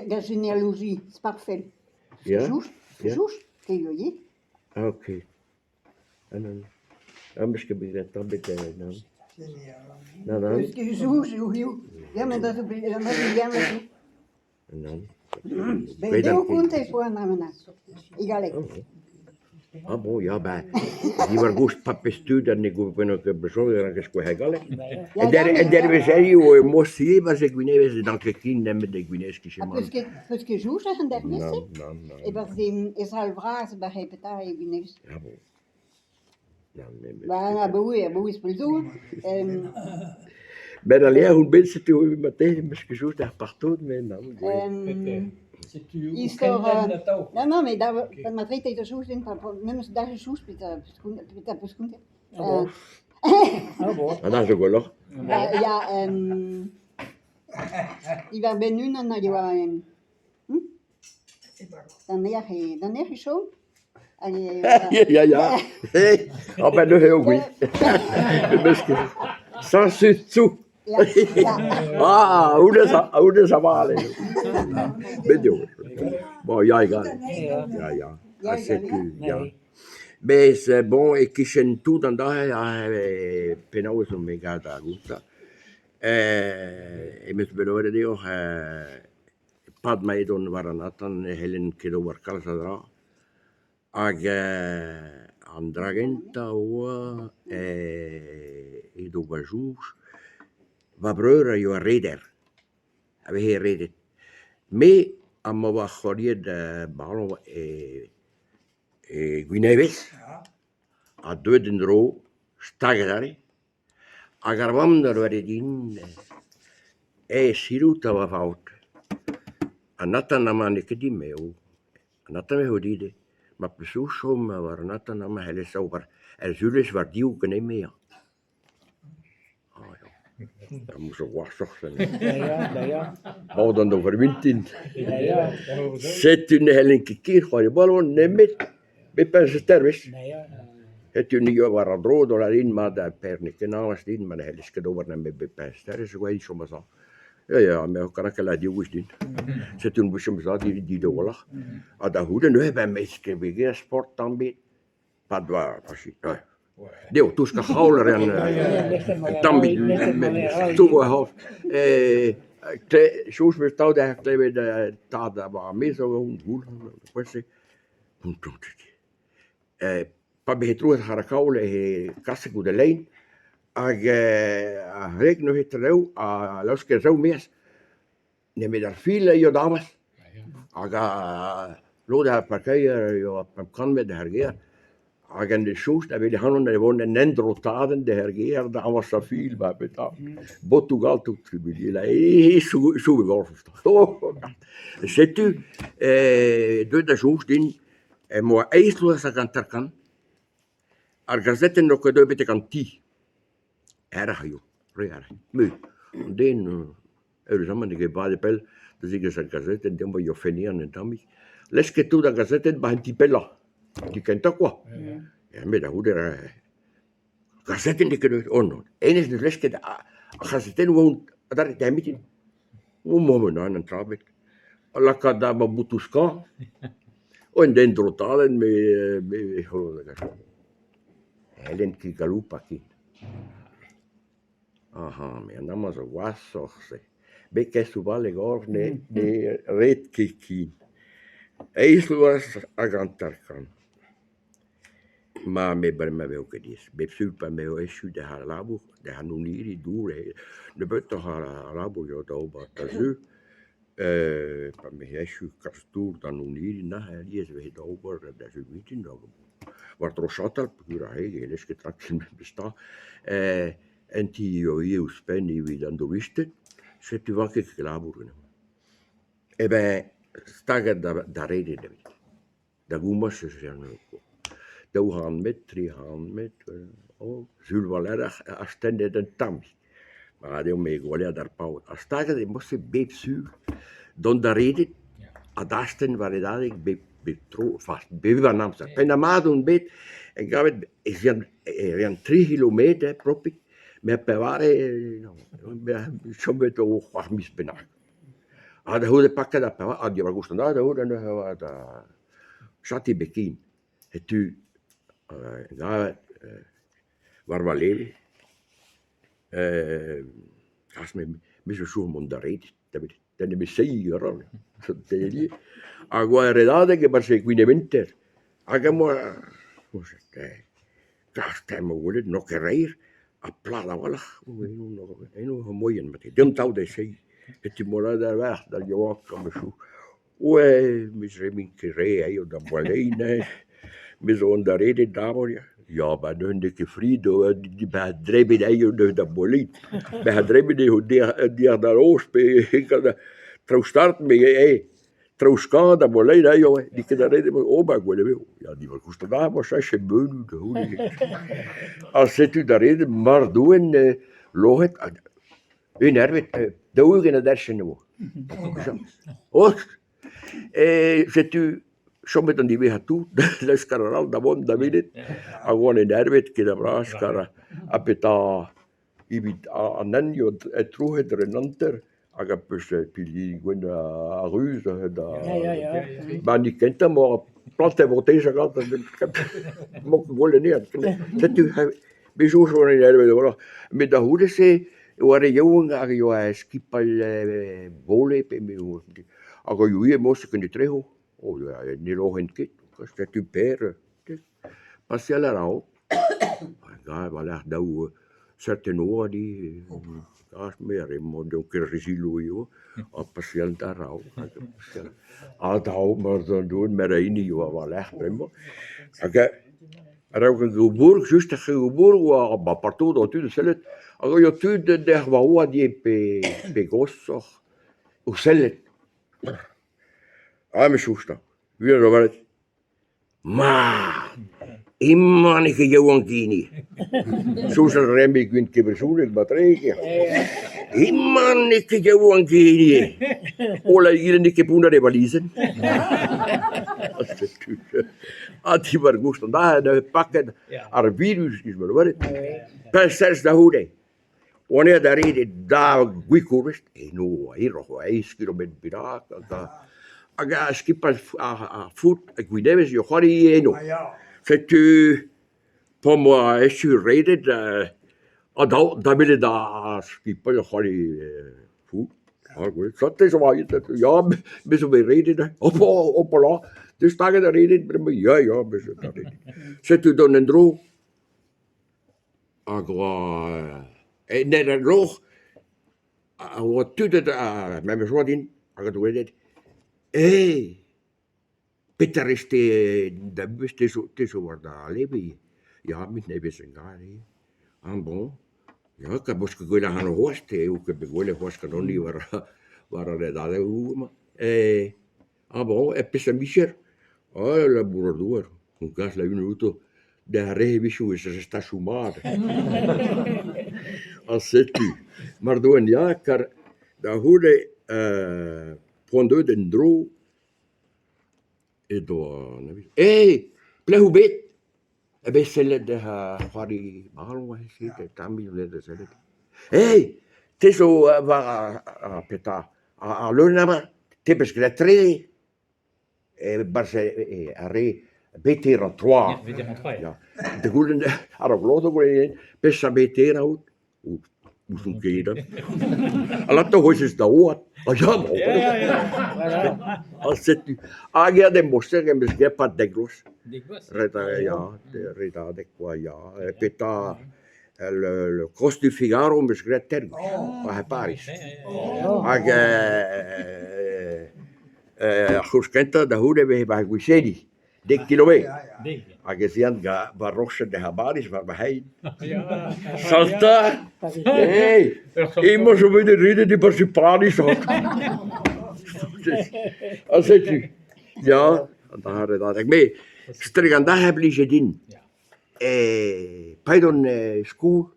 Gant genealoji Sparfell. Ya. Soñj, Ya. soñj, te ivez. Ah ok. Ah nann. Ah 'meus ket bet graet tamm ebet nann. Nann nann. Peus ket soñj eo hiziv. Ya met da zo bet da zo zo. Nann. Bet eo kontet poan bremañ e galleg. Ah bon, ya ben, diwar-goust papez tud ha ne gomprenan ket brezhoneg a rank skouer e galleg. En dervezh-se eo mod-se 'ba e Gwinevez ne dan ket ken nemet e Gwinevez Ha peus ket peus ket soñj ec'h endervezh-se? Nann, nann, nann. E-barzh e sal vras 'ba he petra e Gwinevez. Ah bon. Nann, me 'meus Ba abaoe abaoe pell zo hein. Ben al lec'h on bet setu marteze 'meus ket soñj d'ar partout met nann. Setu Istor o atav. Non, non, mais da ma zreid da soñj din pa memes da soñj petra petra peus kontet. Ah bon. Ah bon. Ah zo gwelloc'h. Ya, diwar-benn unan hag e oa d'an nec'h e d'an nec'h e chom hag e Ya, ya. Ah ben neuze eo gwir. 'Meus ket. Sañset-sou. Ya, ya. Ah, honnezh honnezh avat eo. Bet eo. Bon, ya e galleg. Ya, ya. Ha setu, ya. Mes bon, e-kichen tout an dra-se aze penaos on bet gant ar gontañ em eus bet lavaret deoc'h e-pad ma edon war an atant ne c'hellen ket ober kalz a dra hag an dra gentañ a oa edo va soñj, va breur a yoa reder, a veze redet. Me am boa c'hoariet ballon e E Gwinevez ha deuet en-dro staget aze hag ar vamm da lavaret din eh selaou 'ta va faotr, an atant amañ n'eo ket din-me eo, an atant eo dit eo, ma 'peus soñj chom war an atant amañ e c'hellez ober ur sulvezh war div ganin-me hañ. Zo gwashoc'h Baot an ober mintin. Setu ne c'hellen ket ken c'hoari ballon nemet bep eizh eurvezh. Setu ni war an dro dont a rin mat da per n'eo ket nañs din ma ne c'hellez ket ober nemet bep eizh eurvezh e oa chom a-sav. Ya ya, me a ket lâret div wech din. Setu on bet chom a-sav dit a-walc'h. Ha da c'houde neuze ben 'meus ket bet graet sport tamm ebet. Pad war Dezho tousk ar c'haol a reont un tammig tour ar c'horf. Soñj 'meus atav da klevet tad war ar maez o Pa veze troet ar c'haol e kase goude lein hag ar wreg neuze trelev a laoske reoù maez. Nemet ar fil a ya damas hag lod ar parkeier a yoa pemp kant metr d'ar gêr hag en deus soñj da welet ac'hanon da vont en endro-tadenn d'ar gêr da añvañ fil ba petra botoù ganto Setu deuet da soñj din em boa eizh vloaz hag hanter-kant ar gazetenn n'oa ket deuet betek an ti. Herc'h eo, re herc'h. Me, an den eüruzamant n'eo ket bale pell da zegas ar gazetenn deomp a yoa fainéant un tammig. Lesket tout ar gazetenn 'ba an ti pellañ, an ti kentañ kwa. Ya met da c'houde gazetenn n'eo ket deut, oh non, hennezh 'neus lesket ar c'hazetennoù oant adarre da mitin. O mamm nann an tra ebet. Lakaat da ma botoù skañv, un den drotadenn me me N'hellen ket galoupat ken. Aha, met an amañ zo gwashoc'h se. Bet kesoù all e gorf ne ne red ket ken. Eizh vloaz hag hanter-kant. Ma, met bremañ 'vezo ket diaes. Bep sul pa m'eo echu d'ar labour, d'ar c'hanoniri dour eo nebeutoc'h a labour eo da ober da sul. Pa 'm eus echu kas dour d'an oniri neuze alies e vez da ober da sul mintin war-dro chatal peogwir aze ne c'hellez ket traken memestra en ti eo ivez ouzhpenn evit an douristed setu 'oa ket labour eno. Eh ben staget da redek evit da gomañs eus 200 metr, 300 metr, oh sul war-lerc'h astennet un tammig. Mat eo me gweleat ar paotr. Ha staget eo morse bep sul dont da redek ha d'astenn war redadeg bep bep tro, enfin bep an amzer. Penn ha mat on bet en gavet e rean tri c'hilometr propik. Met pevare chomet o c'hwec'h miz bennak. Ha da c'houde paket ar pevar ha diwar goust an dra da c'houde neuze avat chati ebet ken. Setu war va leve kas me zo soñj mont da red da en em esaeiñ a ran hag oa ur redadeg e-barzh e Gwineventer hag em boa Karter 'ma gwelet n'eo ket reizh ha plat a-walc'h eno eo moaien marteze. Deomp 'tav da esaeiñ setu mont a ra da lec'h da yaouankañ a-wechoù. Ouais, me 'zebrint ket re aet da boaleiñ neuze, me zo on da redek d'abord ya. Ya ben neuze n'eo ket fri debret anezho neuze da boaleiñ. Bezañ debret eo dec'h da noz pe traoù start met eo Traoù skañv da boleiñ aze eo, n'eo ket da ret ober gwell e vezo. Ya diwar koust an arc'hant cheñch meunoù da c'houde. Ha setu da ret mar doen loc'het un eurvezh 40 a derc'hen e vo. Oh ! Setu chomet an diwezhañ tout leuskel a ran da vont da welet hag oan enervet ken a-vras kar ha petra Evit an hent eo troc'het dre an hanter hag a peus pilli gwenn ha ruz da bannig kentañ 'mañ plantet botez 'mañ ket gwell anezhañ. Setu me 'soñj on erruet a-walc'h. Met da c'houde-se e oa re yaouank hag e oa skipailh vole pe me hag a yoa morse ken etrezo. Oh ne lâren ket, setu Per Paseal a ra war-lerc'h daou seurt oad ivez, me ar re-mañ n'eo ket re zilo eo, ha paseal a ra. Ha daou mar doan met hini a oa war-lerc'h bremañ. Hag a-raok ar bourk, just ar bourk oa ba partout oa tud o sellet, hag a oa tud dec'h war oad ivez pe goshoc'h o sellet. Ha me soñj 'ta, gwir lavaret. Ma! Emañ n'eo ket yaouank hini. Soñjal a raemp e gwin ket brezhoneg matrezer. Emañ n'eo ket yaouank hini. Hola, egile n'eo ket pounner e valizenn. Setu ha diwar goust an dra neuze paket ar virus giz ma lavaret. Peseurt da c'houde. Oan aet da redek da Gwikourvest, eno oa hiroc'h, oa eizh kilometr bennak, hag ar skipailh ar foot e Gwinevez eo c'hoari eno. Setu p'am boa echu redet ha dav da welet ar skipailh o c'hoari foot. Sot ez oa ya, me zo bet redet, hopala, destaget da redet bremañ, ya, ya, me zo bet redet. Setu dont en-dro. Hag oa en al loc'h a oa tudet ar memes oa din hag a welet eh petra 'rez-te da buhez te zo te zo war da leve ya met ne vez ket graet ivez ah bon ya ka 'peus ket gwelet ac'hano c'hoazh te eo ket bet gwelet c'hoazh gant honi war war ar redadegoù amañ eh Ah bon, e peseurt micher ? Ah, labourer-douar, on gas la-unan outo d'ar re a-wechoù ez eus stachoù mat. Ha setu, mar doan ya, kar da c'houde p'oan deuet en-dro edo an Eh ! Pelec'h out bet ? E vez sellet ar c'hoari baloñ aze, tamm da sellet. Eh ! Te zo war ar petra ar leun amañ, te 'peus graet tre e-barzh ar re beter trois. Ya. Da goulenn a-raok lod o goulenn peseurt beter out ? N'ouzon ket. Alato c'hwezhez da oad. Ha ya, ha setu. Hag eñ d'em boster em eus graet 'pad dek vloaz. Ret ya, redadeg kwa, ya. Petra le Cross du Figaro em eus graet tenn war e Pariz. Hag ar c'houlz kentañ da c'houde e veze 'ba Gwiseni. Dek kilometr. Hag ez ean war roched da Bariz war ma c'hein. Salta ! Hey ! Emañ zo bet redet e-barzh e Pariz. Ha setu. Ya, an redadeg. Me, strik an dac'h a blije din. Paeron e skol.